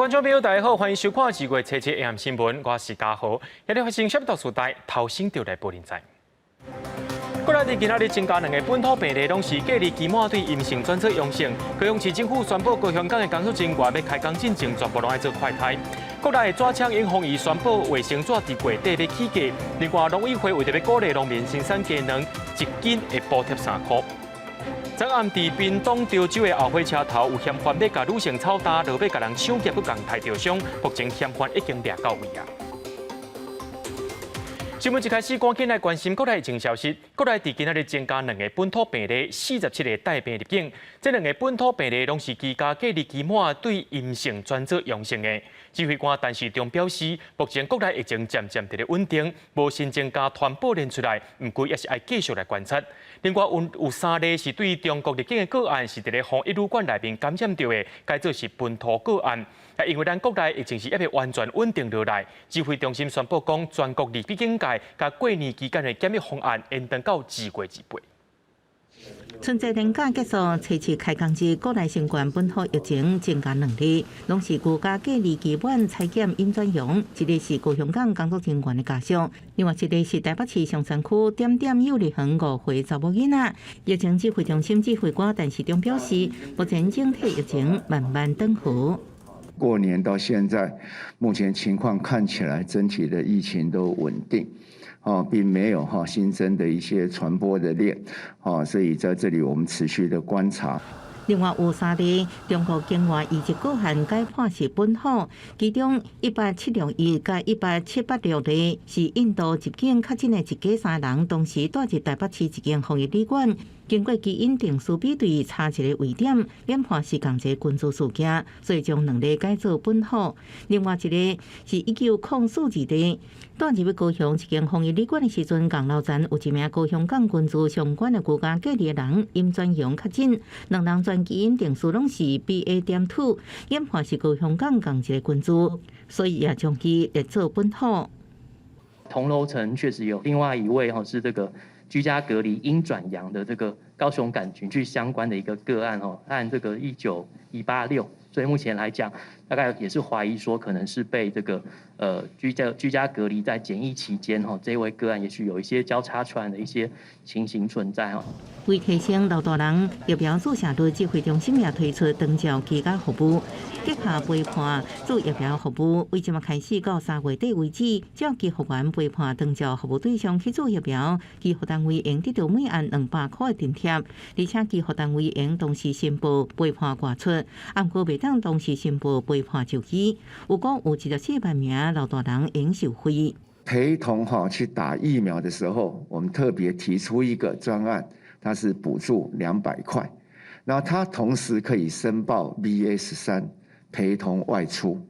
觀眾朋友，大家好，歡迎收看2月7日下暗新聞，我是嘉豪。今日發生啥物大事代，頭先就來報您知。國內佇今仔日增加兩个本土病例，攏是隔離期滿對陰性轉做陽性。高雄市政府宣布，高雄港的工作人員欲開工進前，全部攏愛做快篩。國內紙廠永豐餘宣布，衛生紙佇月底欲起價。另外，農委會為著欲鼓勵農民生產雞卵，一斤會補貼3箍。昨暗佇屏東潮州的後火車頭有嫌犯欲共女性操刀，落尾共人搶劫閣共刣著傷，目前嫌犯已經掠到位啊。新聞一開始，趕緊來關心國內疫情消息。國內佇今仔日增加兩个本土病例，47个帶病入境。這兩个本土病例攏是居家隔離期滿對陰性轉做陽性的。指揮官陳時中表示，目前國內疫情漸漸佇咧穩定，無新增加傳播鏈出來，毋過也是愛繼續來觀察。另外有三例是對中國入境的個案，是佇咧防疫旅館內面感染著的，改做是本土個案。因為咱國內疫情是猶未完全穩定落來，指揮中心宣布講，全國二級警戒佮過年期間的檢疫方案延長到2月28。春節連假結束，初七開工日，國內新冠本土疫情增加兩例，攏是居家隔離期滿採檢陰轉陽，一个是高雄港工作人員的家屬，另外一个是台北市松山區點點幼兒園5歲查某囡仔。疫情指揮中心指揮官陳時中表示，目前整體疫情慢慢轉好。過年到現在，目前情況看起來整體的疫情都穩定，哦，並沒有哈新增的一些傳播的鏈，哦，所以在這裡我們持續的觀察。另外有三例中國境外移入個案改判是本土，其中18761佮18786例是印度入境確診的一家三人，同時帶入台北市一間防疫旅館，經過基因定序比對，差一个位點，研判是仝一个群聚事件，所以將兩例改做本土。另外一个是19042例，帶入高雄一間防疫旅館的時陣，仝樓層有一名高雄港群聚相關的居家隔離的人，陰轉陽確診，兩人全基因定序攏是 BA.2，研判是高雄港仝一个群聚，所以也將伊列做本土。同樓層確實有另外一位吼，是這個居家隔離陰轉陽的這個高雄港群聚相關的一個個案哦，按這個19186，所以目前來講，大概也是懷疑說可能是被這個居家隔離在檢疫期間吼，這位個案也許有一些交叉傳染的一些情形存在吼。為提升老大人疫苗注射率，指揮中心也推出長照居家服務，結合陪伴注疫苗服務，為這馬開始到3月底為止，只要居服員陪伴長照服務對象去注疫苗，居服單位會得到每案200箍的津貼，而且居服單位會同時申報陪伴外出，毋過袂當同時申報陪伴就醫。有講有24萬名老大人會受惠。陪同哈去打疫苗的時候，我們特別提出一個專案。它是補助200塊，那他同時可以申報 BA.13陪同外出，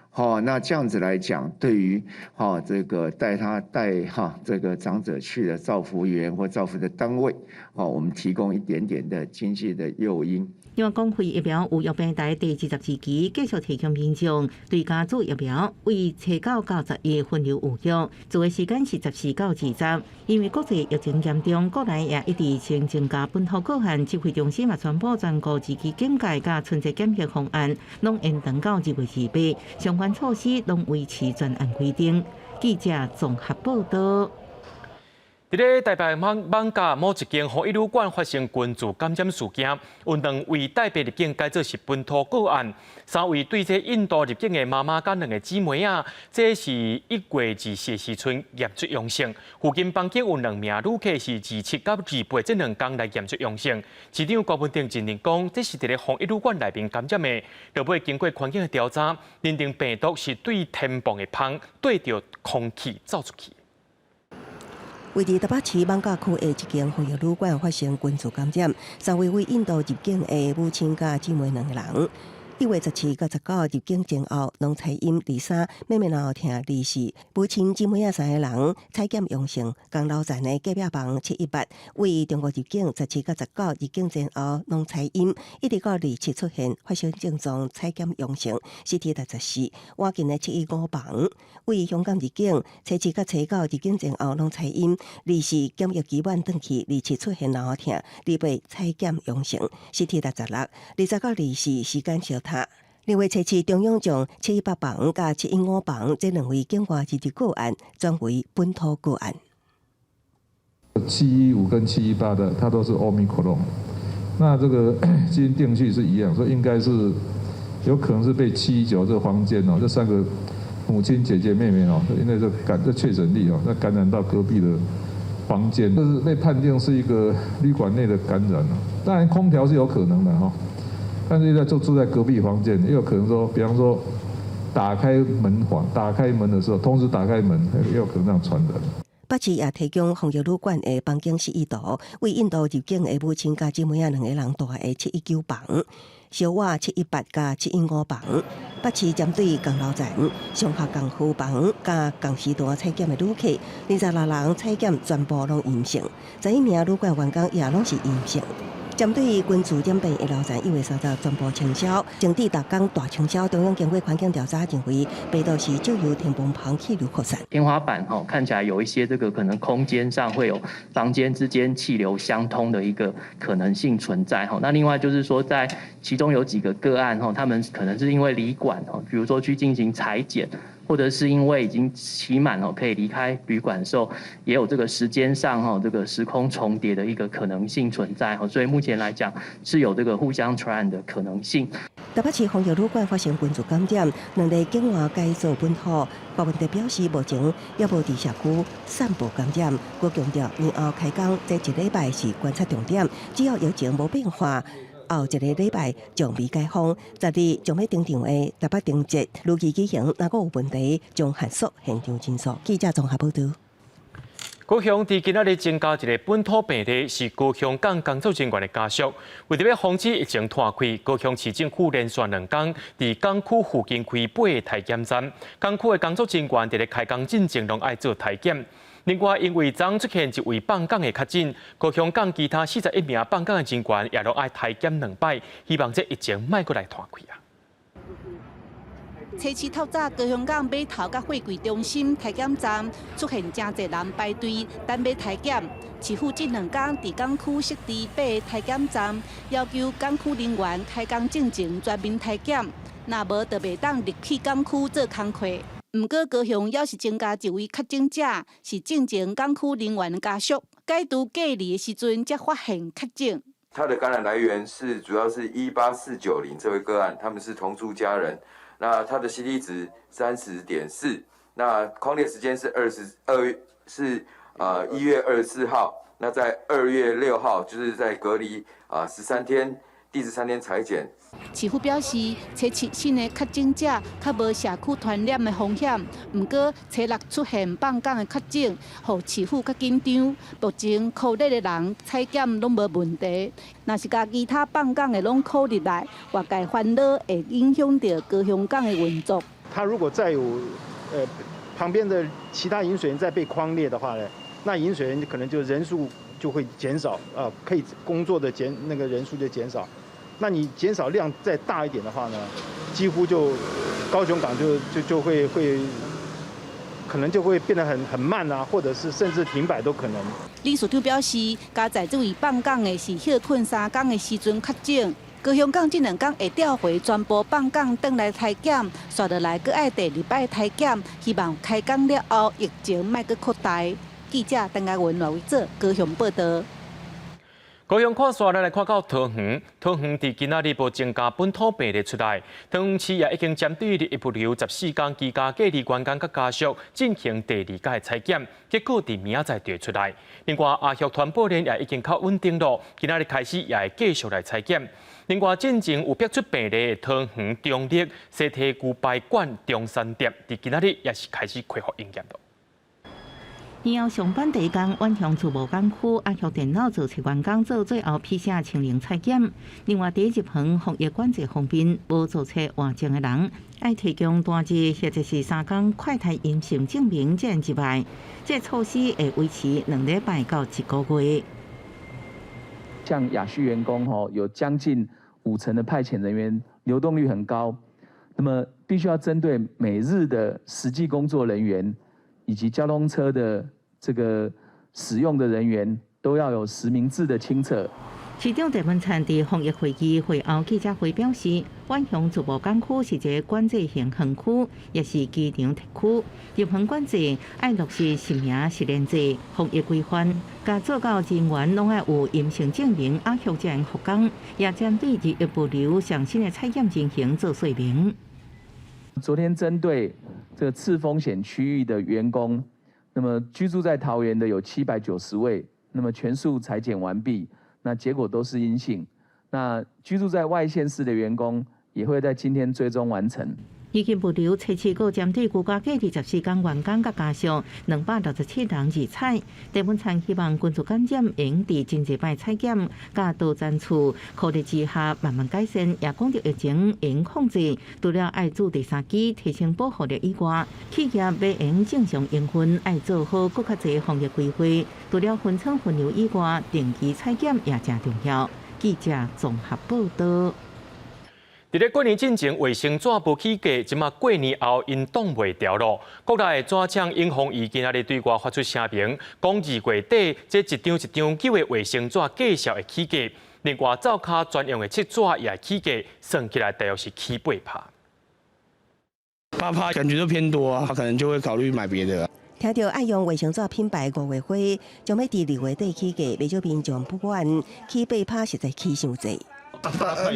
好，那這樣子來講，對於哈這個帶他帶哈這個長者去的照服員或照服的單位，好，我們提供一點點的經濟的誘因。另外，公費疫苗預約平台第24期繼續提供民眾對家注疫苗，為初九到11分流預約，做的時間是14到20。因為國際疫情嚴重，國內也一直先增加本土個案，指揮中心嘛宣布全國二級警戒佮春節檢疫方案攏延長到2月28，相關措施攏維持全案規定。記者綜合報道。佇咧台北艋舺某一間防疫旅館發生群聚感染事件，有兩位帶病入境改做是本土個案，三位對這印度入境的媽媽佮兩个姊妹仔，這是1月24時陣驗出陽性。附近房間有兩名旅客是27佮28，這兩工來驗出陽性。市長郭文鼎認定講，這是佇咧防疫旅館內面感染的。落尾經過環境的調查，認定病毒是對天棚的芳對著空氣走出去。位佇台北市艋舺區的一間防疫旅館發生群聚感染，三位為印度入境的母親佮姊妹兩个人。1月17佮19入境前後，攏採陰23，妹妹腦疼24，母親姊妹仔三个人採檢陽性。仝樓層的隔壁房718為中國入境17佮19入境前後，攏採陰，一直到27出現發生症狀採檢陽性，CT 64。倚近的715房為香港入境，初七佮初九入境前後攏採陰，24檢疫期滿轉去，27出現腦疼，28採檢陽性，CT 66，20到24時間相差。另外，初七中央將718房佮715房這兩位境外移入個案轉為本土個案。 715跟718的，它都是 Omicron，那這個基因定序是一樣，所以應該是有可能是被719這個房間哦，這三個母親、姐姐、妹妹哦，因為這感這確診例哦，那感染到隔壁的房間，這是被判定是一個旅館內的感染。當然空調是有可能的哈。但是現在就住在隔壁房間，也有可能說，比方說打開門房，打開門的時候，同時打開門，也有可能這樣傳染。北市也提供防疫旅館的房間示意圖，為印度入境的母親佮姊妹仔兩个人蹛的719房，小我718佮715房。北市針對仝樓層、上下仝號房佮仝時段採檢的旅客，26人採檢全部攏陰性，11名旅館員工也攏是陰性。針對群聚染病的樓層，1月30全部清消，整治逐工大清消。中央經過環境調查認為，病毒是藉由天棚旁氣流擴散。天花板吼看起來有一些這個可能空間上會有房間之間氣流相通的一個可能性存在吼。那另外就是說，在其中有幾個個案吼，他們可能是因為旅館吼，比如說去進行採檢，或者是因為已經期滿哦，可以離開旅館的時候，也有這個時間上哈這個時空重疊的一個可能性存在哈，所以目前來講是有這個互相傳染的可能性。台北市防疫旅館發生群聚感染，兩例境外改做本土。柯文哲表示，目前猶無佇社區散布感染。閣強調，年後開工這一禮拜是觀察重點，只要疫情無變化，後一个禮拜將未解封，十日將欲登場的台北燈節如期舉行，若閣有問題，將限縮現場人數。記者綜合報導。高雄佇今仔日增加一个本土病例，是高雄港工作人員的家屬。為著欲防止疫情拖開，高雄市政府連續兩工佇港區附近開八个篩檢站，港區的工作人員佇咧開工進前攏愛做篩檢。另外，因為昨出現一位放工的確診，高雄港其他41名放工的人員也攏愛篩檢兩擺，希望這疫情莫閣來拖開啊。初七透早，高雄港碼頭佮貨櫃中心篩檢站出現誠濟人排隊等欲篩檢。市府這兩工佇港區設置八个篩檢站，要求港區人員開工進前全面篩檢，若無就袂當入去港區做工課。毋過高雄猶是增加一位確診者，是進前港區人員的家屬，解除隔離的時陣才發現確診。他的感染來源是主要是18490這位個案，他們是同住家人。那他的 CT 值30.4，那匡列時間是22是1月24號，那在2月6號就是在隔離啊十三天，第13天採檢。市府表示，初七新的確診者較無社區傳染的風險，毋過初六出現放工的確診，予市府較緊張。目前箍熱的人採檢攏無問題，若是共其他放工的攏箍入來，外界煩惱會影響著高雄港的運作。他如果再有旁邊的其他飲水員再被匡列的話呢，那飲水員可能就人數就會減少，啊，可以工作的減那個人數就減少。那你減少量再大一點的話呢，幾乎就高雄港就會可能就會變得很慢啊，或者是甚至停擺都可能。理事長表示，加載這位放工的是歇睏3工的時陣確診。高雄港這兩工會調回全部放工轉來篩檢，紲落來閣愛第二擺篩檢，希望開工了後疫情莫閣擴大。記者鄧家文、羅偉哲高雄報導。高雄看煞，咱來看到桃園。桃園佇今仔日無增加本土病例出來，桃園市也已經針對佇物流14工居家隔離員工佮家屬進行第二擺採檢，結果佇明仔載就會出來。另外，阿育傳播鏈也已經較穩定咯，今仔日開始也會繼續來採檢。另外，進前有爆出病例的桃園中壢西堤牛排館中山店，佇今仔日也是開始恢復營業咯。年後上班第一工，遠鄉自貿港區阿育電腦造冊員工做最後 PCR 清零採檢。另外，佇入園防疫管制方面，無做冊換證的人，愛提供單日或者是3工快篩陰性證明才會入來。這個措施會維持2禮拜到一個月。像亞旭員工吼，有將近五成的派遣人員流動率很高，那麼必須要針對每日的實際工作人員以及交通車的這個使用的人員都要有實名制的清冊。市長鄭文燦佇防疫會議會後記者會表示，遠雄自貿港區是一個管制型園區，也是機場特區。入園管制愛落實實名實聯制防疫規範，共做到人員攏愛有陰性證明，壓強才會復工。也針對日益物流上新的採檢情形做說明。昨天針對這個次風險區域的員工，那麼居住在桃園的有790位，那麼全數採檢完畢。那結果都是陰性。那居住在外縣市的員工也會在今天追蹤完成。已經物流測試過針對居家隔離14天員工佮家屬267人二採。鄭文燦希望群聚感染會用佇真濟擺採檢，佮多層次考慮之下慢慢改善，也講著疫情會用控制，除了愛注第三劑提升保護力以外，企業欲用正常營運，愛做好閣較濟防疫規劃。除了分倉分流以外，定期採檢也誠重要。記者綜合報道。佇咧過年進前，衛生紙無起價，這馬過年後𪜶擋袂牢囉。國內的紙廠永豐餘今仔日對外發出聲明，講2月底這一張一張舊的衛生紙繼續會起價，另外灶跤專用的廁紙也會起價，算起來大約是起8趴。 8趴感覺都偏多啊，他可能就會考慮買別的。聽著愛用衛生紙品牌五月花，將欲佇2月底起價，袂少民眾不滿起8趴實在起傷濟。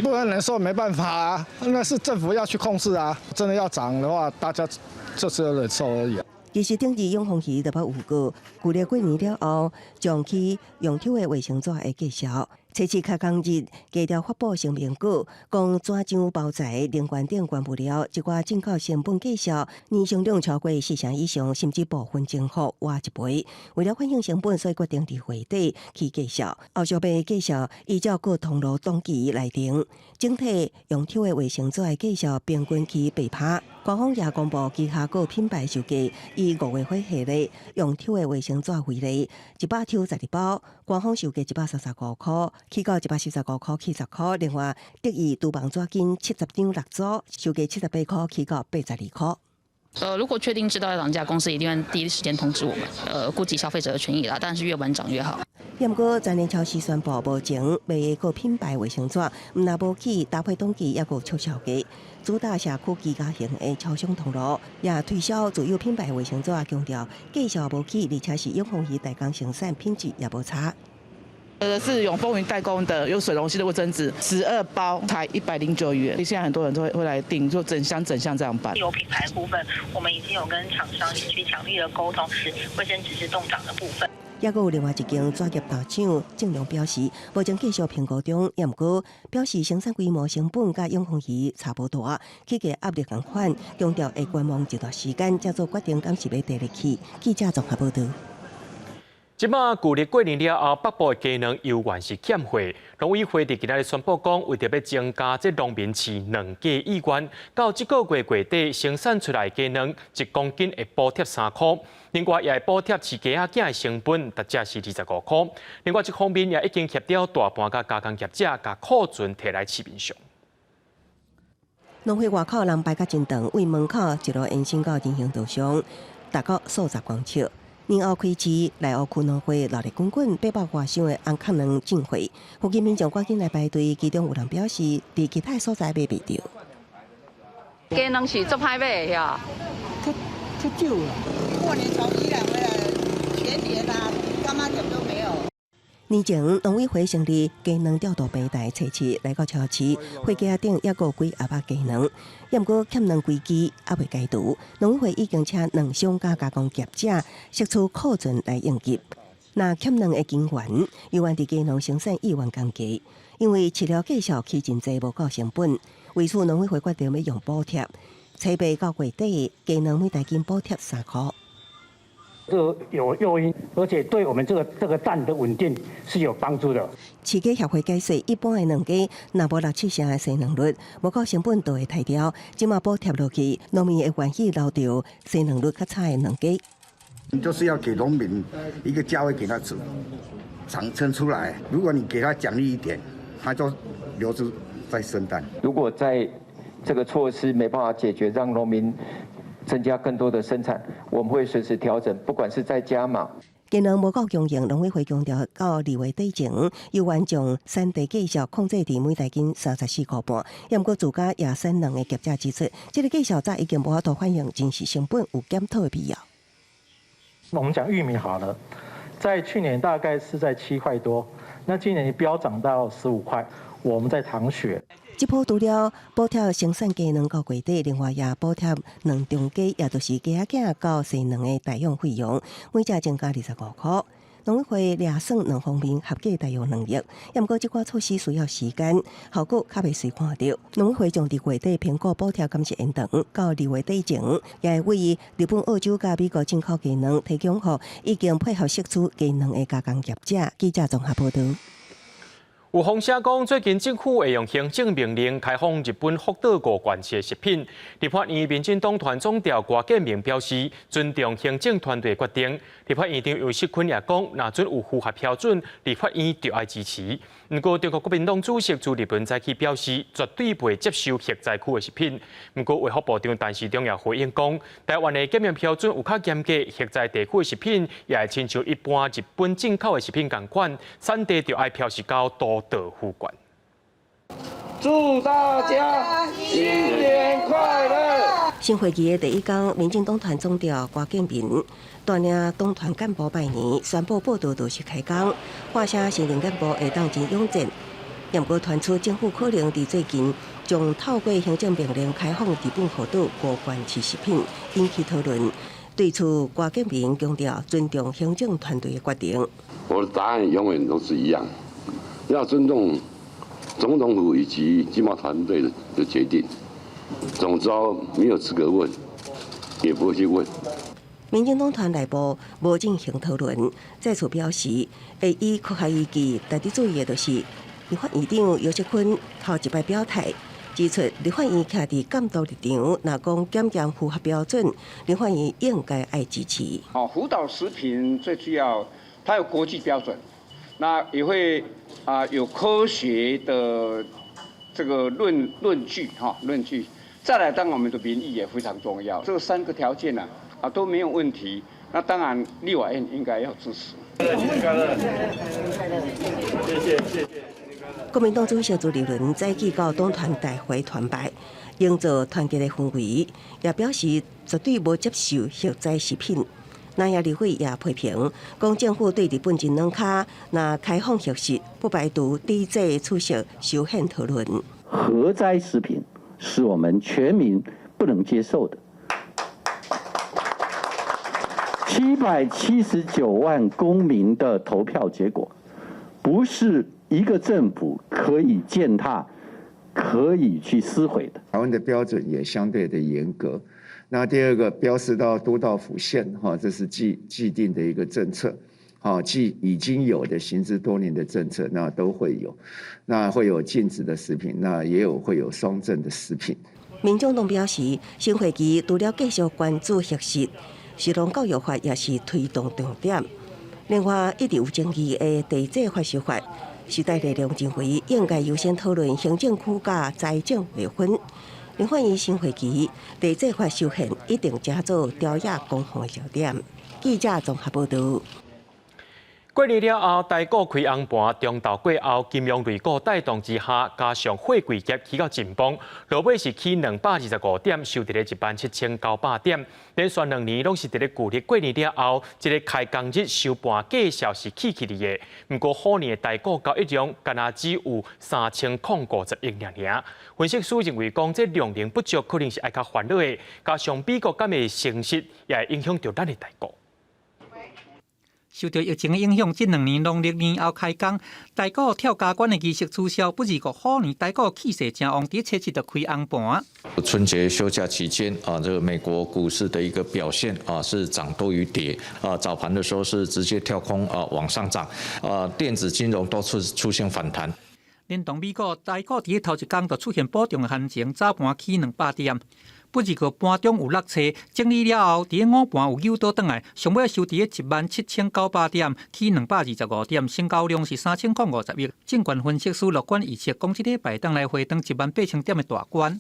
不能忍受，沒辦法啊，那是政府要去控制啊。真的要漲的話，大家就是要忍受而已。其實頂日永豐餘就捌預告，舊曆過年了後，將起用抽的衛生紙的價數。初七開工日，低調發布聲明稿，講紙張包材、能源等原物料，一寡進口成本繼續年成長超過4成以上，甚至部分增幅倚一倍。為了反映成本，所以決定佇月底起價數。後續的價數依照各通路檔期來定。整體用抽的衛生紙的價數平均起8趴。官方也公布旗下各品牌售價，以五月花系列用抽的衛生紙為例，100抽12包，官方售價135塊，起到145塊起10塊。另外，得意廚房紙巾70張六組，售價78塊，起到82塊。如果確定知道要漲價，公司一定會第一時間通知我們。顧及消費者的權益啦，當然是越晚漲越好。不過，全聯超市宣布，目前賣的各品牌衛生紙，毋但無起搭配檔期，抑閣促銷價。主打社區居家型的超商通路，也推銷自有品牌衛生紙，強調價數無起，而且是永豐餘代工生產，品質也無差。是永豐餘代工的，有水溶性的衛生紙，12包才109元。現在很多人都會來訂，就整箱整箱這樣搬。有品牌部分，我們已經有跟廠商去強力的溝通，是衛生紙是凍漲的部分。抑閣有另外一間紙業大廠正隆表示，目前繼續評估中，也毋過表示生產規模成本佮永豐餘差無大，起價壓力仝款，強調會觀望一段時間，才做決定，敢是欲繼續起。記者綜合報道。這馬舊曆過年了後，北部的雞卵猶原是欠貨。農委會佇今仔日宣布講，為著欲增加這農民飼卵雞意願，到這個月月底生產出來雞卵1公斤會補貼3塊，另外也會補貼飼雞仔囝的成本，大概是25塊。另外這方面也已經協調大盤佮加工業者，共庫存提來市面上。農會外口人排甲真長，對門口一路延伸到人行道上，達到數十公尺。年後開市，內湖區農會熱鬧滾滾，800外箱的紅殼卵進貨，附近民眾趕緊來排隊，其中有人表示，佇其他所在買袂著。雞卵是足歹買的遐，較少啦。過年從宜蘭回來，全聯啊、柑仔店都沒有。年前農委會成立雞卵調度平台，測試來到超市，貨架頂抑閣有幾盒仔雞卵，抑毋過欠卵危機猶未解除。農委會已經請卵商佮加工業者釋出庫存來應急。若欠卵的根源，猶原佇雞農生產意願降低，因為飼料價數起真濟，無夠成本。為此，農委會決定欲用補貼，初八到月底，雞卵每大斤補貼3塊。這有誘因，而且對我們這個蛋的穩定是有幫助的。飼雞協會解釋，一般的卵雞若無六七成的生卵率，無夠成本就會刣掉。這馬補貼落去，農民會願意留著生卵率較差的卵雞。你就是要給農民一個價位給他撐撐出來。如果你給他獎勵一點，他就留住再生蛋。如果在這個措施沒辦法解決，讓農民增加更多的生產，我們會隨時調整，不管是再加碼。雞卵無夠供應，農委會強調到2月底前，猶原將產地價數控制佇每大斤34塊半。毋過自家野生卵的業者指出，這個價數早已經無法度反映真實成本，有檢討的必要。我們講玉米好了，在去年大概是在7塊多，那今年飆漲到15塊，我們在淌血。這波除了補貼生產雞卵到月底，另外也補貼卵中雞，也就是雞仔囝到生卵的代養費用，每隻增加25塊。農委會驗算兩方面合計大約2億，毋過這寡措施需要時間，效果較袂隨看著。農委會將佇月底評估補貼敢是延長，到2月底前，也會為日本、澳洲佮美國進口雞卵提供予已經配合釋出雞卵的加工業者。記者綜合報導。有風聲講，最近政府會用行政命令開放日本福島五縣市的食品。立法院民進黨團總召郭建明表示，尊重行政團隊決定。立法院長游錫堃也講，若準有符合標準，立法院就愛支持。毋過，中國國民黨主席朱立倫早起表示，絕對袂接受核災區的食品。毋過，衛福部長陳時中也回應講，台灣的檢驗標準有較嚴格，核災地區的食品也會親像一般日本進口的食品仝款，產地就愛標示到都道府縣。祝大家新年快樂！新會期的第一工，民進黨團總召郭建明帶領黨團幹部拜年，宣布報道就是開工。喊聲新任幹部會當真勇戰，毋過傳出政府可能佇最近將透過行政命令開放日本福島五縣市食品，引起討論。對此，郭建明強調尊重行政團隊的決定。我的答案永遠都是一樣，要尊重總統府以及經貿團隊的決定。總召沒有資格問，也不會去問。民進黨團內部無進行討論，再次表示會以科學依據。值得注意的就是立法院長游錫堃頭一擺表態，指出立法院徛佇監督立場，若講檢驗符合標準，立法院應該愛支持。哦，福島食品最主要，它有國際標準，那也會啊有科學的這個論據哈論據。再來，當然我們的民意也非常重要，這三個條件呢啊都沒有問題。那當然立法院應該要支持。謝謝謝謝。國民黨主席朱立倫早起到黨團大會團拜，營造團結的氛圍，也表示絕對無接受核災食品。南亞立委也批評，講政府對日本真軟跤，若開放核食，不排除抵制取消修憲討論。核災食品是我們全民不能接受的。779萬公民的投票結果，不是一個政府可以踐踏、可以去撕毀的。台灣的標準也相對的嚴格。那第二個標示到都道府縣，哈，這是既定的一個政策，哈，既已經有的行之多年的政策，那都會有，那會有禁止的食品，那也有會有雙證的食品。民眾黨表示，新會期除了繼續關注核食，食農教育法也是推動重點。另外，一直有爭議的地制法修法，時代力量認為應該優先討論行政區佮財政劃分。立法院新會期地制法修憲一定成做朝野攻防的焦點。記者綜合報導。過年了後，台股開紅盤，中晝過後，金融類股帶動之下，加上貨櫃業起到真崩，落尾是起225點，收佇咧17,900點。連續2年攏是佇咧舊曆過年了後，這個開工日收盤價數是起起的。毋過虎年的台股交易量，敢若只有3050億爾爾。分析師認為講，這量能不足，可能是愛較煩惱的。加上美國敢會升息，也會影響著咱的台股。受著疫情的影響，這兩年農曆年後開工，台股跳加關的儀式取消，不過虎年台股氣勢誠旺，佇初七就開紅盤。春節休假期間啊，這個美國股市的一個表現啊是漲多於跌啊，早盤的時候是直接跳空啊往上漲啊，電子金融都是出現反彈。連同美股、台股佇頭一工就出現補漲的行情，早盤起200點。不過盤中有落車，整理了後，佇午盤有扭倒轉來，上尾收佇17,900點，起225點，成交量是3050億。證券分析師樂觀預測，講這禮拜當來回轉18,000點的大關。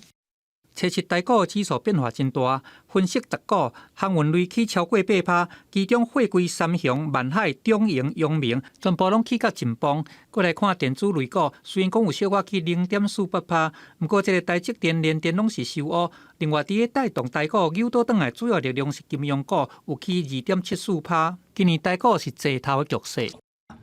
初七台股指數變化真大，分析十股航運類起超過8%，其中貨櫃三雄、萬海、中榮、陽明全部攏起甲真崩。閣來看電子類股，雖然講有小可起0.48%，毋過這个台積電、聯電攏是收烏。另外，佇咧帶動台股扭倒轉來主要力量是金融股，有起2.74%。今年台股是齊頭的局勢。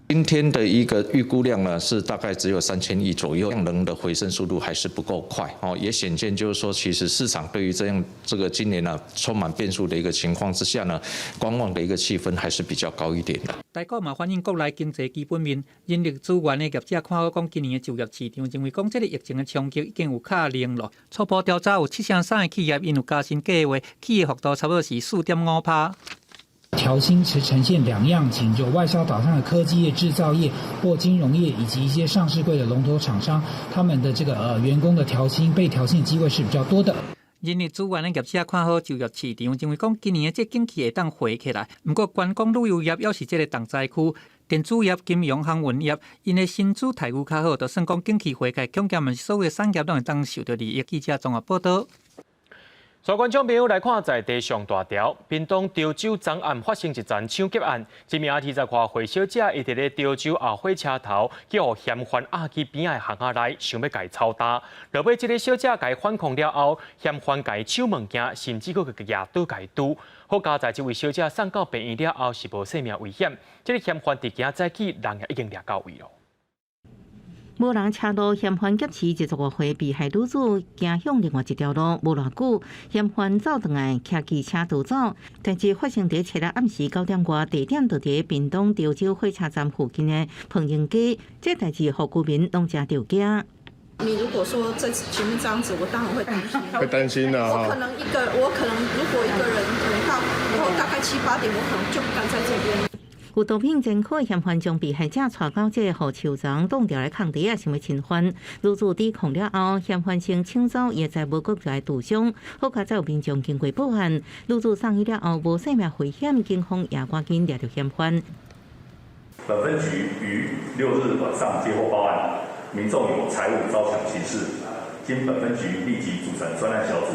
今天的一個預估量呢，是大概只有3000億左右，量能的回升速度還是不夠快哦，也顯見就是說，其實市場對於這樣這個今年呢充滿變數的一個情況之下呢，觀望的一個氣氛還是比較高一點的。台股嘛反映國內經濟基本面，人力資源的業者看好講，今年的就業市場認為講這个疫情的衝擊已經有較零咯。初步調查有73%的企業𪜶有加薪計劃，起的幅度差不多是4.5%。調薪其實呈現兩樣情，就外銷導向的科技業、製造業或金融業，以及一些上市櫃的龍頭廠商，他們的這個員工的調薪、被調薪機會是比較多的。人力資源的業者看好就業市場，認為講今年的這景氣會當回起來。毋過觀光旅遊業猶是這个重災區，電子業、金融、航運業，𪜶的薪資待遇較好，就算講景氣回來，恐驚嘛是所有產業攏會當受著利益。記者綜合報導。所以觀眾朋友來看，在地上大條，屏東潮州昨暗發生一樁搶劫案，一名20外歲小姐，伊佇咧潮州後火車頭，去予嫌犯壓去邊仔的巷仔內，想欲共伊抄搭。落尾這个小姐共伊反抗了後，嫌犯共伊搶物件，甚至閣去舉刀共伊挃。好佳哉這位小姐送到病院了後是無性命危險。這个嫌犯佇今早起人也已經掠到位囉。無人車路嫌犯劫持25歲被害女子，行向另外一條路，無偌久，嫌犯走轉來，騎機車逃走。代誌發生佇初六暗時9點外，地點就佇屏東潮州火車站附近的彭英街。這代誌予居民攏誠著驚。你如果說在前面這樣子，我當然會擔心。會擔心啊！我可能一個，我可能如果一個人，可能到以後大概7、8點，我可能就不敢在這邊。有毒品前科嫌犯將被害者帶到這个予樹叢擋著的空地啊，想欲侵犯。女子抵抗了後，嫌犯先搶走伊的財物，閣來挃傷。好佳哉有民眾經過報案，女子送醫了後無性命危險，警方也趕緊掠著嫌犯。本分局於6日晚上接獲報案，民眾有財物遭搶情事，經本分局立即組成專案小組，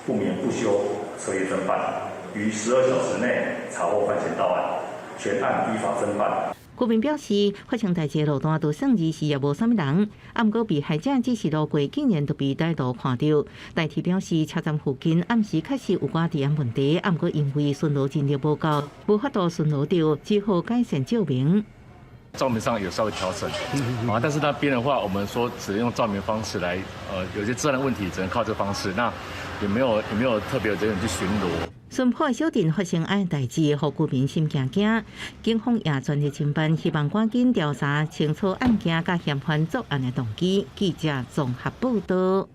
不眠不休，徹夜偵辦，於12小時內查獲犯嫌到案。全案依法偵辦。居民表示，發生代誌的路段就算兒時也無啥物人，啊，毋過被害者只是路過，竟然就被歹徒看著。代替表示，車站附近暗時確實有寡治安問題，啊，毋過因為巡邏人力無夠，無法度巡邏著，只好改善照明。照明上有稍微調整，啊，但是那邊的話，我們說只能用照明方式來，有些治安問題只能靠這方式，那也沒有特別的人去巡邏。新埔小鎮發生按代誌，予居民心驚驚。警方也全力偵辦，希望趕緊調查清楚案件，佮嫌犯作案的動機。記者綜合報導。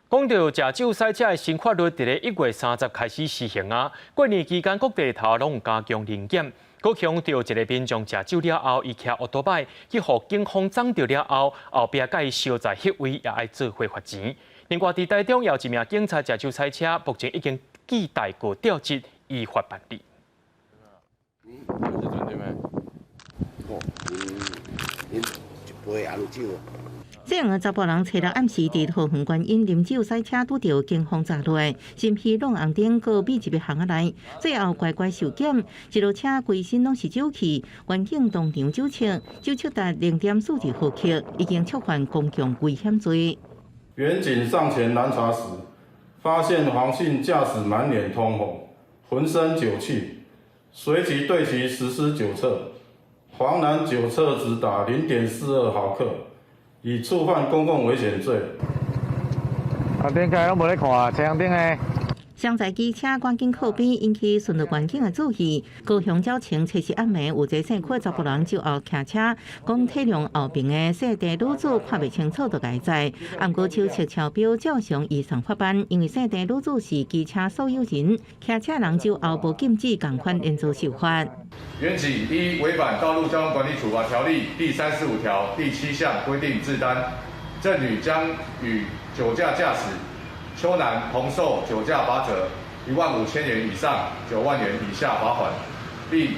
講到食酒駛車的新法律，佇咧1月30開始施行啊。過年期間，各地頭攏有加強臨檢。高雄著一个民眾食酒了後，伊騎歐多擺去予警方摠著了後，後壁共伊相載彼位也愛做伙罰錢。另外，佇台中也有一名警察食酒駛車，目前已經記大過調職，依法辦理。哦，飲一杯紅酒。這兩个查埔人初六暗時佇桃園觀音啉酒駛車，拄著警方查落來，身披攏紅燈，閣秘入个巷仔內，最後乖乖受檢，一路車規身攏是酒氣，員警當場酒測，酒測達0.42毫克，已經觸犯公共危險罪。員警上前攔查時，發現黃姓駕駛滿臉通紅，渾身酒氣，隨即對其實施酒測，黃男酒測值達0.42毫克。已觸犯公共危險罪。啊，頂開攏無咧看，車紅燈的。雙載機車趕緊靠邊，引起巡邏員警的注意。高雄鳥情測試暗暝有一个姓柯查埔人酒後騎車，講體諒後爿的細塊女子看袂清楚就共伊載。毋過手測超標照常移送法辦，因為細塊女子是機車所有人，騎車人酒後無禁止仝款連坐受罰。員警依違反《道路交通管理處罰條例》第35條第7項規定自擔，贈與將與酒駕駕駛邱男同受酒駕罰則1萬5千元以上9萬元以下罰款，並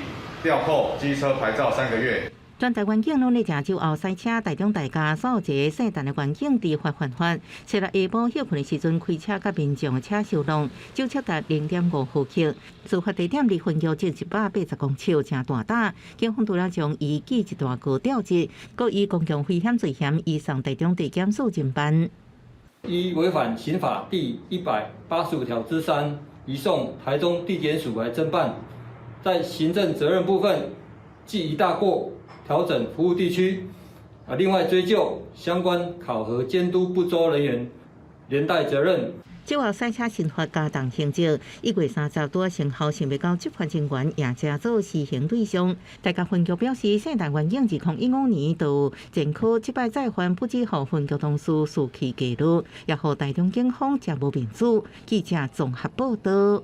吊扣機車牌照3個月。全台灣警攏咧食酒後駛車，台中代駕所有一个聖誕的員警知法犯法。七日下晡歇睏的時陣，開車佮民眾的車相撞，酒測達0.5毫克。事發地點離分局只180公尺，誠大膽。警方除了將伊記一大過調職，閣以公共危險罪嫌移送台中地檢署偵辦。依違反刑法第185條之3，移送台中地檢署來偵辦。在行政責任部分，記一大過。調整服務地區，啊，另外追究相關考核監督不周人員連帶責任。酒後駛車刑罰加重刑責，1月30拄生效，想袂到執法人員也成做施行對象。大甲分局表示，聖誕員警2015年就前科，這擺再犯不止予分局同事失去記錄，也予台中警方誠無面子。記者綜合報道。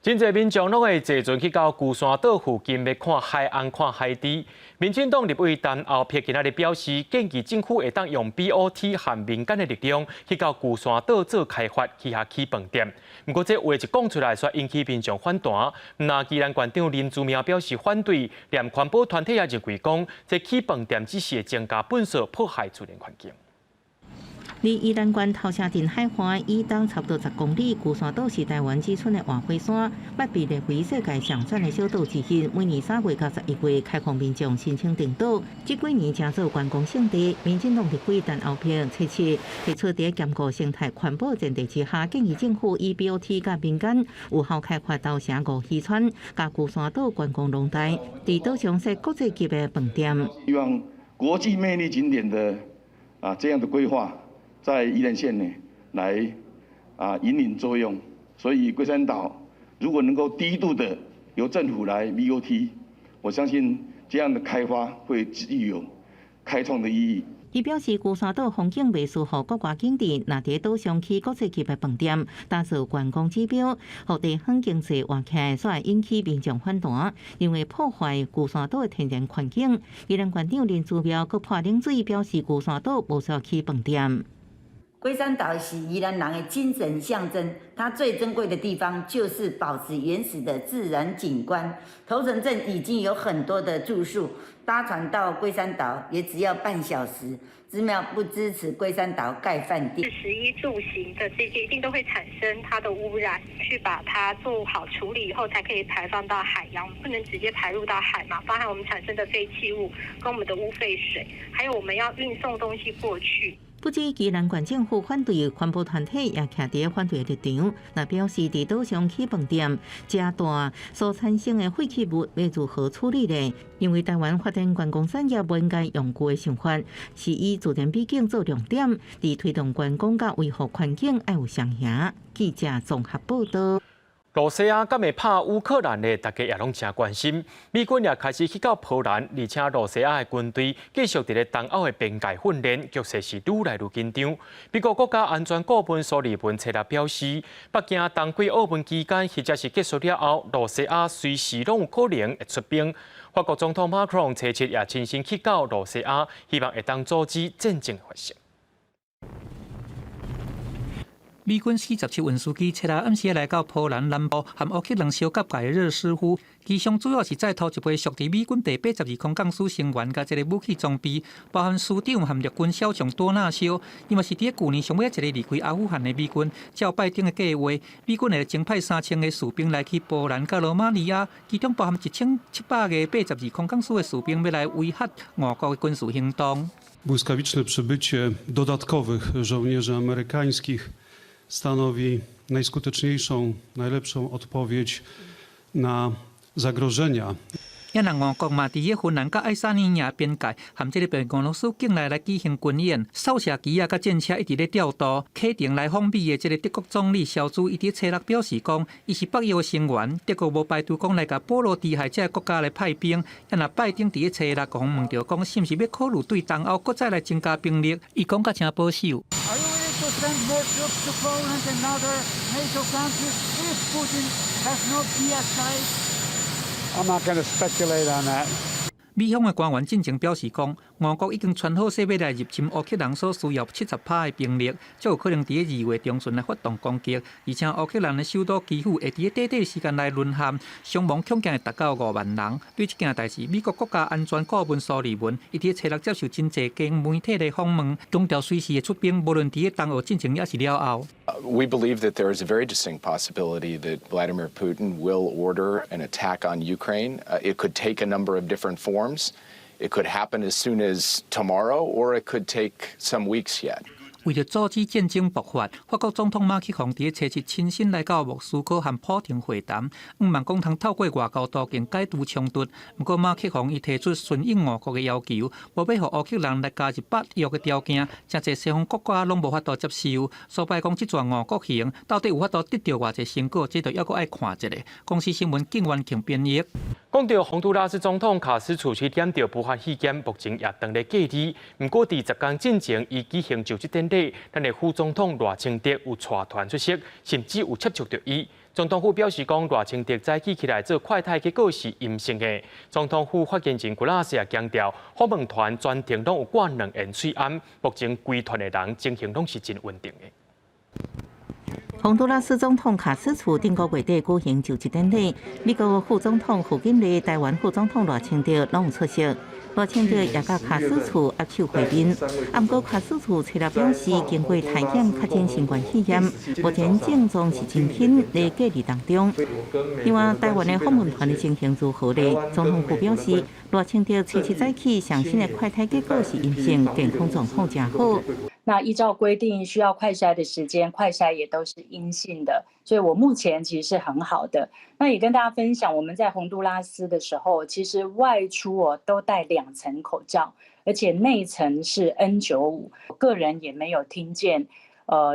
真濟民眾攏會坐船去到龜山島附近，欲看海岸、看海豬。民進黨立委陳厚朴今仔日表示，建議政府會當用 BOT 和民間的力量去到龜山島做開發，去遐起飯店。毋過這話一講出來，煞引起民眾反彈。毋但宜蘭縣長林姿妙表示反對，連環保團體也認為講，這起飯店只是會增加糞埽，破壞自然環境。離宜蘭縣頭城鎮海岸以東差不多10公里，龜山島是台灣只存的活火山，捌被列為世界上讚的小島之一。每年3月到11月開放民眾申請登島，這幾年成做觀光勝地。民進黨立委陳厚朴提出提出佇兼顧生態環保前提之下，建議政府以 BOT 佮民間有效開發頭城五漁村佮龜山島觀光農帶，佇島上設國際級的飯店。希望國際魅力景點的啊這樣的規劃。在宜蘭縣呢，來啊引領作用，所以龜山島如果能夠低度的由政府來 BOT，我相信這樣的開發會具有開創的意義。伊表示，龜山島風景袂輸予國外景點，若佇島上起國際級的飯店，打造觀光指標，予地方經濟活起來，煞會引起民眾反彈，認為破壞龜山島的天然環境。宜蘭縣長林姿妙閣潑冷水，表示龜山島無需要起飯店。龜山島是宜蘭人的精神象徵，它最珍貴的地方就是保持原始的自然景觀。頭城鎮已經有很多的住宿，搭船到龜山島也只要半小時。姿妙不支持龜山島蓋飯店。食衣住行的這些一定都會產生它的污染，去把它做好處理以後，才可以排放到海洋，不能直接排入到海嘛。包含我們產生的廢棄物跟我們的污廢水，還有我們要運送東西過去。不止宜蘭縣政府反對，環保團體也徛佇反對立場，若表示佇島上起飯店，遮大所產生的廢棄物欲如何處理呢？因為台灣發展觀光產業無應該用舊的想法，是以自然美景做重點，佇推動觀光佮維護環境愛有雙贏。記者綜合報道。羅西亞敢會拍烏克蘭呢？大家也攏誠關心。美軍也開始去到波蘭，而且羅西亞的軍隊繼續佇咧東歐的邊界訓練，局勢是愈來愈緊張。美國國家安全顧問蘇利文初六表示，北京冬季奧運期間或者是結束了後，羅西亞隨時攏有可能會出兵。法國總統馬克龍初七也親身去到羅西亞，希望會當阻止戰爭發生。美軍C-17運輸機七日暗時來到波蘭南部和烏克蘭相夾界的熱斯夫，機上主要是載頭一批屬佇美軍第82空降師成員佮這个武器裝備，包含師長和陸軍少將多納肖。伊嘛是佇舊年上尾一個離開阿富汗的美軍。照拜登的計劃，美軍會增派3000個士兵來去波蘭佮羅馬尼亞，其中包含1700個82空降師的士兵欲來威嚇俄國的軍事行動。 Błyskawiczne przybycie dodatkowych żołnierzy amerykańskich stanowi najskuteczniejszą, najlepszą odpowiedź na zagrożenia. 也若俄國嘛，佇個芬蘭佮愛沙尼亞邊界，含這个白俄羅斯境內來舉行軍演，掃射機仔佮戰車一直咧調度。啟程來訪美的這个德國總理蕭茲，伊佇初六表示講，伊是北約成員，德國無排除講來共波羅的海這个國家來派兵。也若拜登佇個初六共問著講，是毋是欲考慮對東歐閣再來增加兵力？伊講甲誠保守。 To send more troops to Poland and other NATO countries if Putin has not de-escalated? I'm not going to speculate on that. 美方的官員進前表示講，俄國已經傳好勢欲來入侵烏克蘭所需要70%的兵力，才有可能佇2月中旬來發動攻擊。而且烏克蘭的首都基輔會佇短短時間內淪陷，傷亡恐驚會達到5萬人。對這件代誌，美國國家安全顧問蘇利文伊佇初六接受真濟間媒體的訪問，強調隨時會出兵，無論佇東歐進前抑是了後。 We believe that there is a very distinct possibility that Vladimir Putin will order an attack on Ukraine. It could take a number of different forms. It could happen as soon as tomorrow, or it could take some weeks yet. 為著阻止戰爭爆發，法國總統馬克宏佇初七親身來到莫斯科和普廷會談，向望講通透過外交途徑解除衝突。毋過馬克宏伊提出順應俄國的要求，無欲予烏克蘭來加入北約的條件，誠濟西方國家攏無法度接受。所以講這逝俄國行到底有法度得著偌濟成果，這就猶閣愛看一下。公視新聞景元慶編譯。講到洪都拉斯總統卡斯楚去染著武漢肺炎，目前也當咧隔離。毋過佇10工進前，伊舉行就職典禮，咱的副總統賴清德有帶團出席，甚至有接觸著伊。總統府表示講，賴清德早起起來做快篩結果是陰性的。總統府發言人古拉斯也強調，訪問團全程攏有掛兩緣喙罨，目前規團的人情形攏是真穩定的。洪都拉斯總統卡斯楚頂個月底舉行就職典禮，美國副總統賀錦麗、台灣副總統賴清德攏有出席。賴清德也佮卡斯楚握手會面，毋過卡斯楚初六表示，經過篩檢確診新冠肺炎，目前症狀是真輕，佇隔離當中。另外，台灣的訪問團的情形如何呢？總統府表示，賴清德初七早起上新的快篩結果是陰性，健康狀況誠好。那依照規定需要快篩的時間，快篩也都是陰性的，所以我目前其實是很好的。那也跟大家分享，我們在洪都拉斯的時候，其實外出我都戴2層口罩，而且內層是 N95。個人也沒有聽見，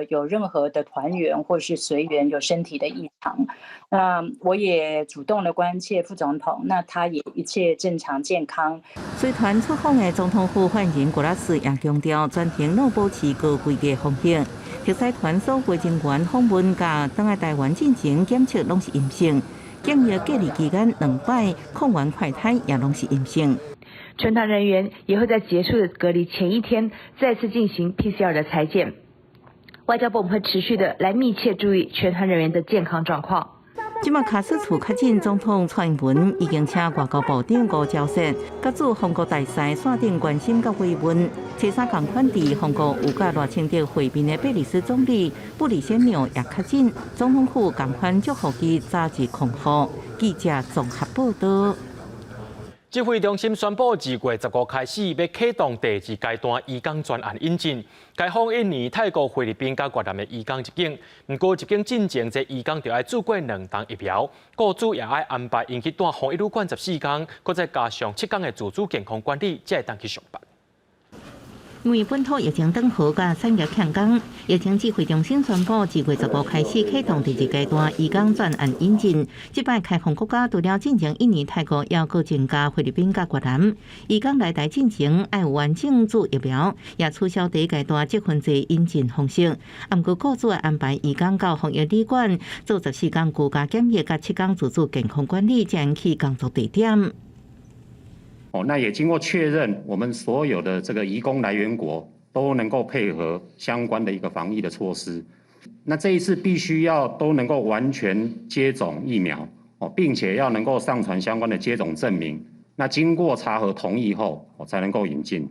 有任何的團員或是隨員有身體的異常。那我也主動的關切副總統，那他也一切正常健康。隨團出訪的總統府發言人古拉斯也強調，全程攏保持高規格防疫。特使團所有人員訪問佮轉來台灣進行檢測攏是陰性，檢疫隔離期間兩擺抗原快篩也攏是陰性。全團人員也會在結束的隔離前一天再次進行 PCR 的採檢。外交部我們會持續的來密切注意全團人員的健康狀況。這馬卡斯楚確診，總統蔡英文已經請外交部長吳釗燮，佮駐法國大使線頂關心佮慰問。初三仝款佇法國有佮賴清德會面的貝里斯總理布里仙紐也確診，總統府仝款祝福伊早日康復。記者綜合報道。指揮中心宣布，2月15開始欲啟動第二階段移工專案引進，開放印尼、泰國、菲律賓佮越南的移工入境。毋過入境進前，這移工著愛注過兩劑疫苗，雇主也愛安排𪜶去蹛防疫旅館14工，閣再加上7工的自主健康管理，才會當去上班。因為本土疫情轉好，佮產業欠工，疫情指揮中心宣布，2月15開始啟動第二階段移工專案引進。這擺開放國家除了進前印尼、泰國，猶閣增加菲律賓佮越南。移工來台進前愛有完整注疫苗，也取消第一階段積分制引進方式。毋過雇主愛安排移工到防疫旅館做14工居家檢疫，佮7工自主健康管理，才能去工作地點。哦，那也經過確認，我們所有的這個移工來源國都能夠配合相關的一個防疫的措施。那這一次必須要都能夠完全接種疫苗，哦，並且要能夠上傳相關的接種證明。那經過查核同意後，哦，才能夠引進。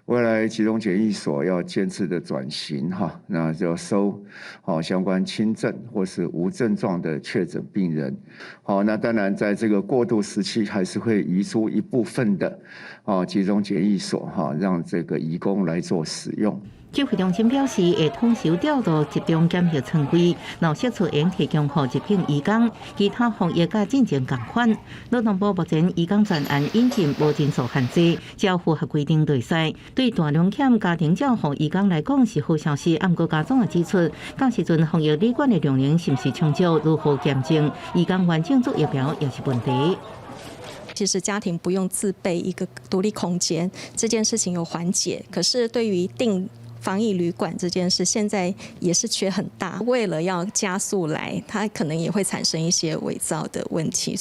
未來集中檢疫所要漸次的轉型哈，那就收好相關輕症或是無症狀的確診病人。好，那當然在這個過渡時期，還是會移出一部分的哦集中檢疫所哈，讓這個移工來做使用。指揮中心表示，會統籌調度集中檢疫床位，若釋出會提供予入境移工，其他防疫佮進前仝款。勞動部目前移工專案引進無人數限制，只要符合規定就會使。對大量欠家庭照護移工來講是好消息。毋過家長也指出，到時陣防疫旅館的量能是毋是充足，如何驗證移工完整注疫苗也是問題。其實家庭不用自備一個獨立空間，這件事情有緩解。可是對於訂防疫旅館這件事，現在也是缺很大。為了要加速來，它可能也會產生一些偽造的問題。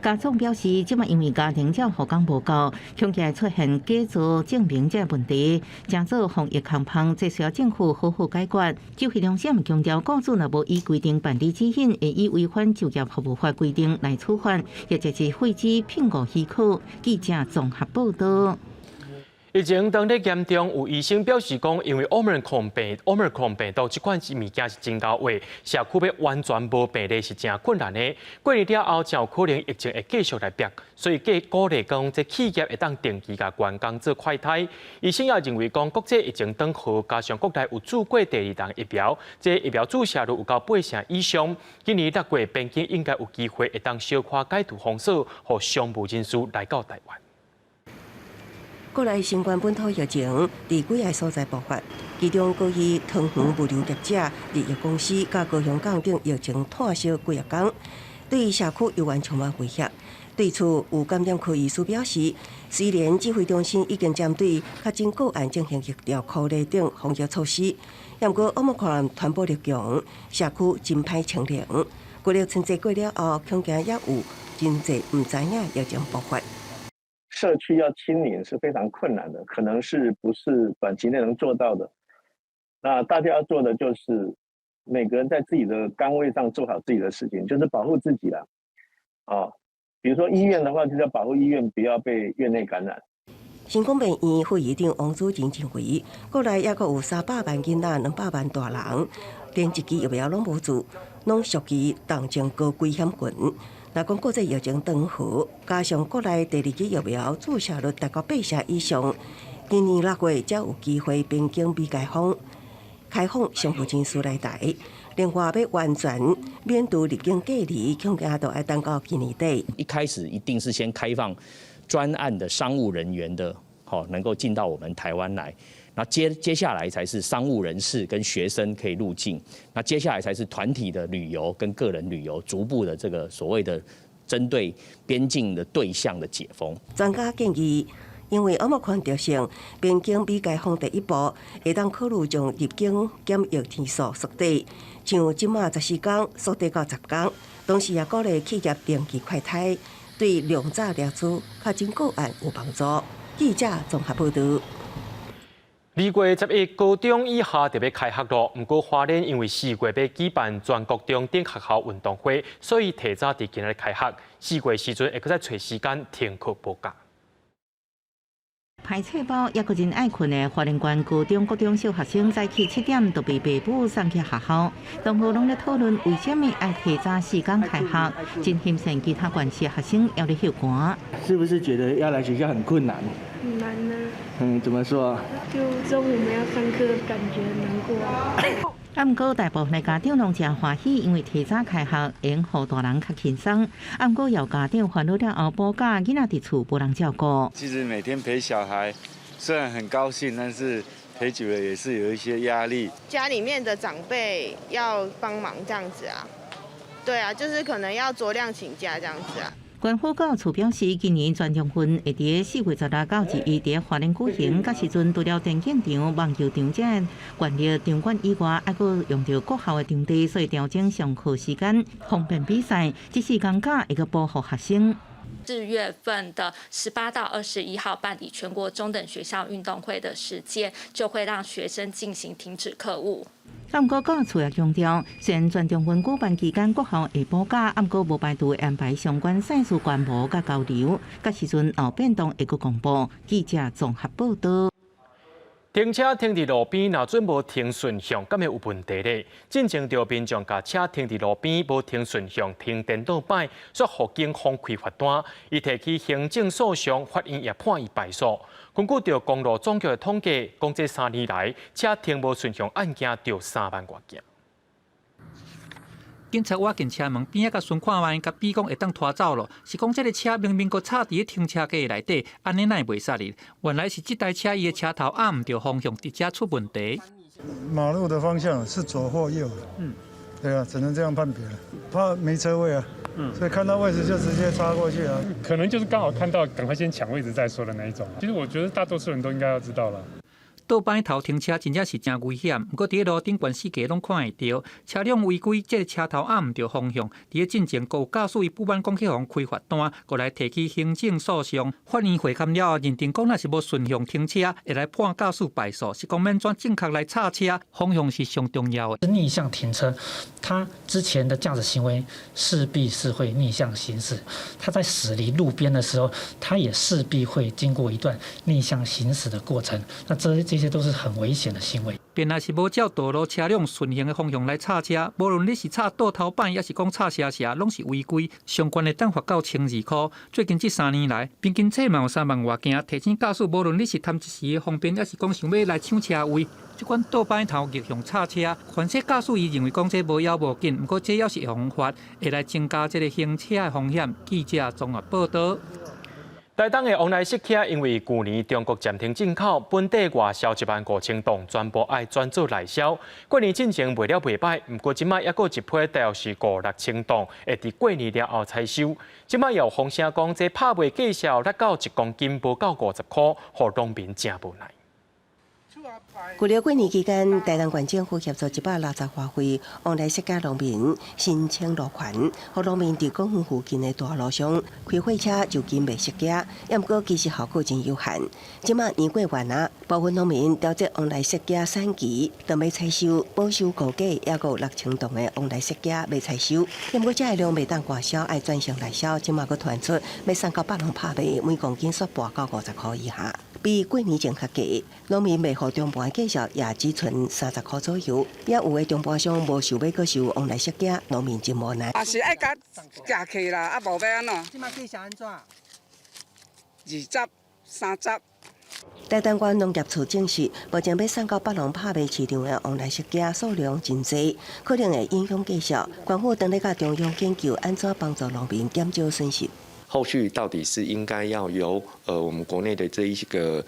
家長表示，這擺因為家庭照護工無夠，恐驚出現假造證明這個問題，誠做防疫空縫，這需要政府好好解決。指揮中心強調，雇主若無依規定辦理指引，會以違反就業服務法規定來處罰，或者是廢止聘僱許可。記者綜合報道。疫情當咧嚴重，有醫生表示講，因為 Omicron 病毒這款物件是真𠢕話，社區欲完全無病例是誠困難的。過年了後，誠有可能疫情會繼續來逼，所以鼓勵講，這企業會當定期共員工做快篩。醫生也認為講，國際疫情轉好，加上國內有注過第二劑疫苗，這疫苗注射率有到八成以上，今年六月邊境應該有機會會當小可解除封鎖，予商務人士來到台灣。國內新冠本土疫情佇幾个所在爆發，其中高雄桃園物流業者、日藥公司佮高雄港等疫情湠燒幾若工，對社區猶原充滿威脅。對此，有感染科醫師表示，雖然指揮中心已經針對確診個案進行疫調、隔離等防疫措施，毋過 Omicron 傳播力強，社區真歹清零。過了春節過了後，恐驚也有真濟毋知影疫情爆發。社區要清零是非常困難的，可能是不是短期內能做到的。那大家要做的就是每個人在自己的崗位上做好自己的事情，就是保護自己啦。啊，比如說醫院的話，就是要保護醫院不要被院內感染。成功病院副院長王主任認為，國內猶閣有300萬囡仔、200萬大人，連一支疫苗攏無注，攏屬於重症高危險群。若講國際疫情轉好，加上國內第二劑疫苗注射率達到八成以上，今年六月才有機會邊境未解封，開放商務人士來台。另外，欲完全免除入境隔離，恐驚都愛等到今年底。一開始一定是先開放專案的商務人員的，好能夠進到我們台灣來。那接下來才是商務人士跟學生可以入境，那接下來才是團體的旅遊跟個人旅遊，逐步的這個所謂的針對邊境的對象的解封。專家建議，因為 Omicron 特性，邊境未解封第一步，會當考慮將入境檢疫天數縮短，像這馬14天縮短到10天，同時也鼓勵企業定期快篩，對量早掠出確診個案有幫助。記者綜合報道。2月11高中以下就欲開學囉，毋過花蓮因為4月欲舉辦全國中等學校運動會，所以提早佇今仔日開學。4月時陣會閣再揣時間停課補假。歹冊包，猶閣真愛睏的花蓮縣高中、國中小學生，早起7點就被爸母送去學校。同學攏咧討論為啥物愛提早時間開學，真欣羨其他縣市學生猶咧歇寒。是不是覺得要來學校很困難？很難呢。嗯，怎麼說？就中午沒有上課，感覺難過。啊，毋過大部分的家長攏誠歡喜，因為提早開學，會予大人較輕鬆。啊，毋過有家長煩惱了後補假，囡仔佇厝無人照顧。其實每天陪小孩，雖然很高興，但是陪久了也是有一些壓力。家裡面的長輩要幫忙這樣子啊，對啊，就是可能要酌量請假這樣子啊。縣府教育處表示，今年全中運會佇4月16到21佇花蓮舉行，這時陣除了電競場、網球場這縣立場館以外，猶閣用著國校的場地，所以調整上課時間，方便比賽。這四工假會閣補予學生。 4月份的18到21號辦理全國中等學校運動會的時間，就會讓學生進行停止課務。啊，毋過教育處也強調，雖然全中運舉辦期間國校會補假，毋過無排除會安排相關賽事觀摩佮交流。這時陣有變動會閣公布。記者綜合報道。停車停佇路邊，若準無停順向，敢會有問題咧？進前著民眾共車停佇路邊，無停順向，停顛倒擺，煞予警方開罰單，伊提起行政訴訟，法院也判伊敗訴。根據著公路總局的統計，講這3年來，車停無順向案件著3萬外件。警察倚近車門邊仔共巡看覓，共比講會當拖走囉。是講這个車明明閣插佇咧停車格內底，按呢哪會袂使哩？原來是這台車伊的車頭按毋著方向，佇遮出問題。馬路的方向是左或右？嗯，對啊，只能這樣判別了。怕沒車位啊，所以看到位置就直接插過去啊。可能就是剛好看到，趕快先搶位置再說的那一種。其實我覺得大多數人都應該要知道了。倒倒擺頭停車真正是誠危險，毋過佇咧路頂全世界攏看會著，車輛違規，這个車頭按毋著方向。佇咧進前，閣有駕駛伊不滿講去予人開罰單，閣來提起行政訴訟。法院會勘了後，認定講若是無順向停車，會來判駕駛敗訴，是講欲按怎正確來插車，方向是上重要的。逆向停車，他之前的駕駛行為勢必是會逆向行駛，他在駛離路邊的時候，他也勢必會經過一段逆向行駛的過程。那這些都是很危險的行為。便若是無照道路車輛順行的方向來插車，無論你是插倒頭擺，抑是講插斜斜，攏是違規。相關的當罰到1200箍。最近這3年來，平均起碼有3萬外件提醒駕駛，無論你是貪一時的方便，抑是講想欲來搶車位，這款倒擺頭逆向插車，凡說駕駛伊認為講這無要無緊，毋過這猶是會予罰，會來增加這个行車的風險。記者綜合報導。台東的旺來釋迦因為舊年中國暫停進口，本地外銷1萬5千噸，全部愛轉做內銷。過年進前賣了袂䆀，毋過這擺猶閣一批大約是五六千噸，會佇過年了後採收。這擺有風聲講，這拍賣價數達到1公斤無夠50箍，予農民誠無奈。舊曆過年期間，台東縣政府協助168位旺來釋迦農民申請路權，予農民佇果園附近的大路上開貨車就近賣釋迦，毋過其實效果真有限。這馬年過完啊，部分農民調節旺來釋迦產期，當欲採收，保守估計猶閣有6000噸的旺來釋迦欲採收，毋過這个量袂當外銷，愛轉成內銷。這馬閣傳出欲送到北農拍賣，每公斤煞跋到50箍以下，比過年前較低。農民賣予中盤價數也只賰30箍左右，也有的中盤商無想欲閣收旺來釋迦，農民真無奈。也是愛共寄去啦，啊無欲按怎？這馬價數按怎？20、30。台東縣農業處證實，目前欲送到北農拍賣市場的旺來釋迦數量真濟，可能會影響價數。縣府正咧佮中央研究按怎幫助農民減少損失。後續到底是應該要由我們國內的這一個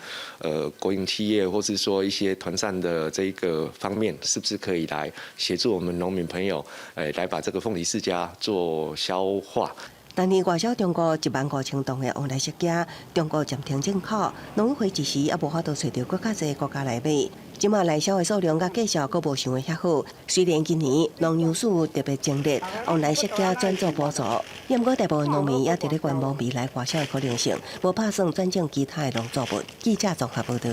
國營企業，或是說一些團膳的這一個方面，是不是可以來協助我們農民朋友，來把這個鳳梨釋迦做消化？當年外銷中國1萬5千噸的旺來釋迦，中國暫停進口，農委會一時猶無法度揣著閣較濟國家來買。這馬內銷的數量佮價數閣無想的遐好。雖然今年農糧署特別精力，旺來釋迦轉做補助，毋過大部分農民也佇咧觀望未來外銷的可能性，無拍算轉種其他的農作物。記者綜合報導。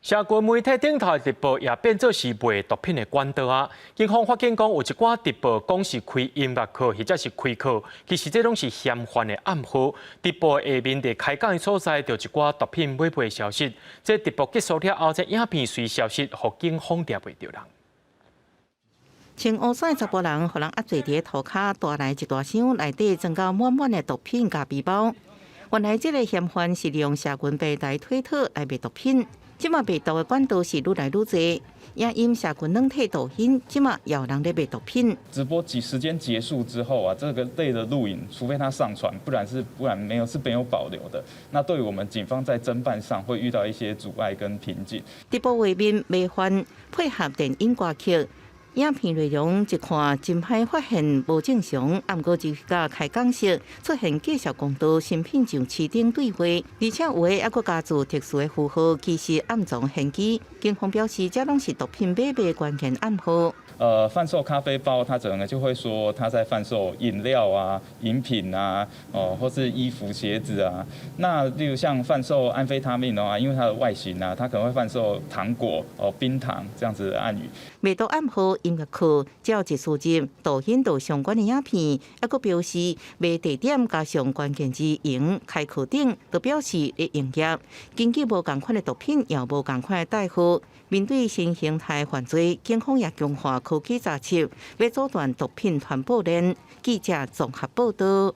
社群媒體頂頭直播也變做是賣毒品的管道啊！警方發現講有一寡直播講是開音樂課或者是開課，其實這攏是嫌犯的暗號。直播下面佇開講的所在，就一寡毒品買賣消息。這直播結束了後，這影片隨消失，予警方掠袂著人。穿烏衫的查埔人，予人壓坐佇塗跤，帶來一大箱，內底裝到滿滿的毒品佮背包。原來這个嫌犯是利用社群平台推特來賣毒品。這馬賣毒的管道是愈來愈濟，也因社群軟體抖音，這馬也有人咧賣毒品。直播幾時間結束之後啊，這個類的錄影，除非他上傳，不然沒有保留的。那對於我們警方在偵辦上會遇到一些阻礙跟瓶頸。直播畫面迷幻，配合電音歌曲。影片內容一看真歹發現無正常，毋過就佮開講室出現介紹公道新品上市頂對話，而且有的猶閣加註特殊的符號，其實暗藏玄機。警方表示，這攏是毒品買賣關鍵暗號。販售咖啡包，他可能就會說他在販售飲料啊、飲品啊，哦，或是衣服、鞋子啊。那例如像販售安非他命的話，因為它的外形啊，他可能會販售糖果、哦冰糖這樣子的暗語。賣毒暗號音樂課，只要一輸入抖音度相關的影片，猶閣表示賣地點加上關鍵字用開課頂，就表示咧營業。根據無仝款的毒品，也無仝款的代號。面對新形態犯罪，警方也強化科技查緝，欲阻斷毒品傳播鏈。記者綜合報導。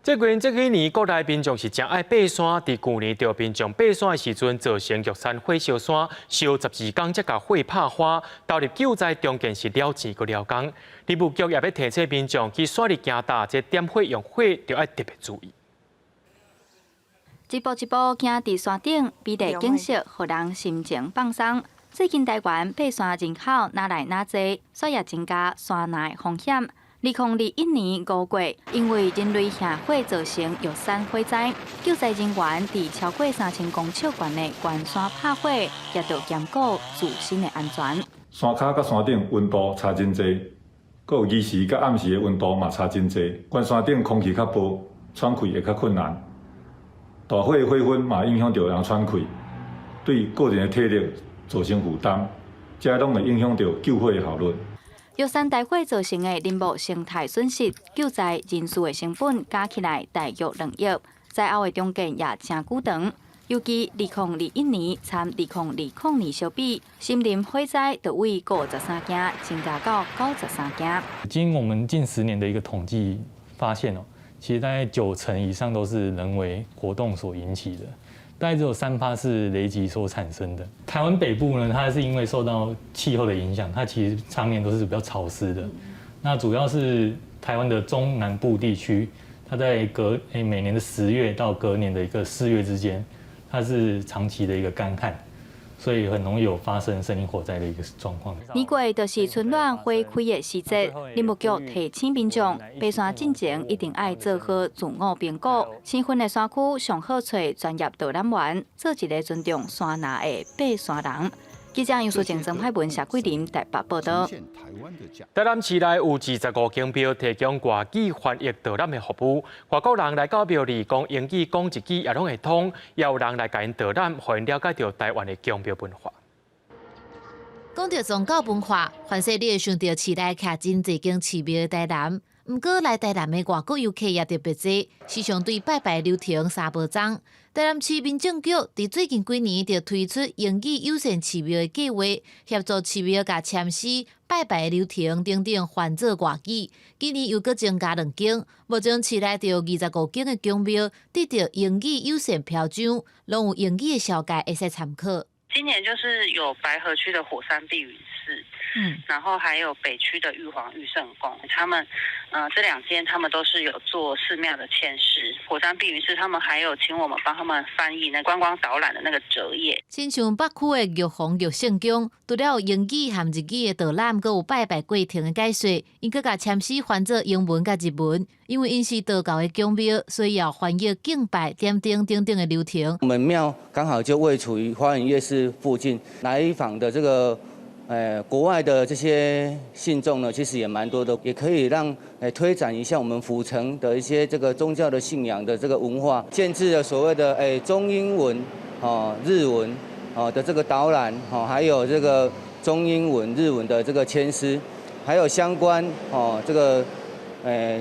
最近這幾年，國內民眾是誠愛爬山。佇舊年，著民眾爬山的時陣，造成玉山火燒山燒12工才共火拍花，投入救災中間是了錢閣了工。林務局也欲提醒民眾去山裡行踏，這點火用火，著愛特別注意。一步一步行佇山頂，美麗景色予人心情放鬆。最近台灣爬山人口愈來愈濟，所以也增加山難的風險。2021年5月，因為人類野火造成玉山火災，救災人員佇超過3000公尺懸的懸山拍火，也著兼顧自身的安全。山跤佮山頂溫度差真濟，閣有日時佮暗時的溫度嘛差真濟。懸山頂空氣較薄，喘氣會較困難。大火的火薰嘛影響著人喘氣，對個人的體力造成負擔，這攏會影響著救火的效率。玉山大火造成的林木生態損失，救災人數的成本加起來大約2億，災後的重建也誠久長。尤其2021年參2020年相比，森林火災就對53件增加到93件。經我們近10年的一個統計發現哦，其實大概9成以上都是人為活動所引起的，大概只有3%是雷擊所產生的。台灣北部呢，它是因為受到氣候的影響，它其實常年都是比較潮濕的。那主要是台灣的中南部地區，它在隔每年的10月到隔年的一個4月之間，它是長期的一個乾旱，所以很容易有發生森林火災的一個狀況。年過就是春暖花開的時節，林務局提醒民眾，爬山進前一定愛做好自我評估。生分的山區上好揣專業導覽員，做一个尊重山林的爬山人。記者楊淑靜、曾海文、謝桂林台北報道。台南市內有25間廟提供外語翻譯導覽的服務，外國人來到廟裡講英語、講日語也攏會通，也有人來共𪜶導覽，予𪜶了解著台灣的宮廟文化。講著宗教文化，凡勢你會想著市內徛真濟間寺廟的台南。毋過來台南的外國遊客也特別濟，時常對拜拜流程三無鏨。台南市民政局佇最近幾年就推出英語友善寺廟的計劃，協助寺廟共簽詩、拜拜流程等等翻做外語。今年又閣增加兩間，目前市內就有25間的宮廟得著英語友善標章，攏有英語的紹介會使參考。今年就是有白河區的火山碧雲寺，然後還有北區的玉皇御聖宮，他們，這兩間他們都是有做寺廟的簽詩。火山碧雲寺他們還有請我們幫他們翻譯那觀光導覽的那個折頁。親像北區的玉皇玉聖宮，除了有英語和日語的導覽，閣有拜拜過程的解說，𪜶閣共簽詩翻做英文佮日文。因為𪜶是道教的宮廟，所以要翻譯敬拜、點燈等等的流程。我們廟剛好就位處於花園夜市附近，來訪的這個，國外的這些信眾呢，其實也蠻多的，也可以讓推展一下我們府城的一些這個宗教的信仰的這個文化，建置了所謂的中英文、哦日文、哦的這個導覽，哦還有這個中英文、日文的這個簽詩，還有相關哦這個。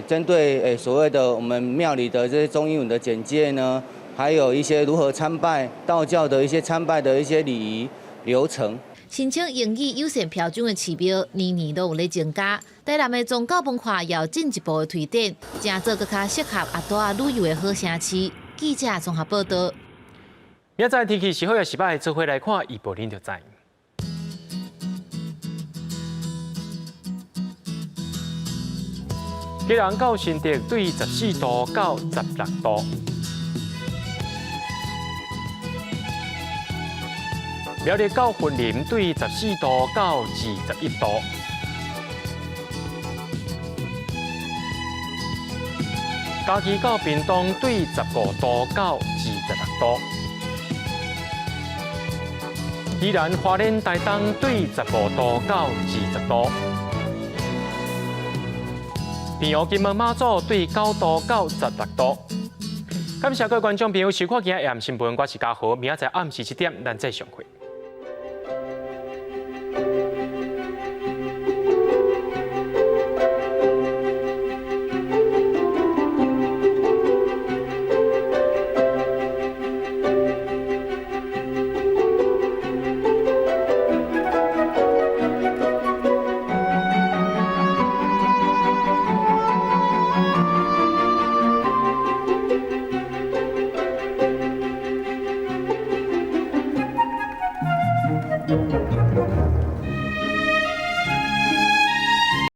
針對所謂的我們廟裡的這些中英文的簡介呢，還有一些如何參拜道教的一些參拜的一些禮儀流程。申請英語友善標準的寺廟，年年都有咧增加。台南的宗教文化也有進一步的推展，成做閣較適合阿多仔旅遊的好城市。記者綜合報道。明仔載天氣是好抑是䆀，做伙來看預報，恁就知。基隆到新竹對14度到16度，苗栗到雲林對14度到21度，嘉義到屏東對15度到26度，宜蘭花蓮台東對15度到20度。平湖金門馬祖對9度到16度。感謝各位觀眾朋友收看今仔日暗新聞，我是嘉豪，明仔載暗時7點，咱再相會。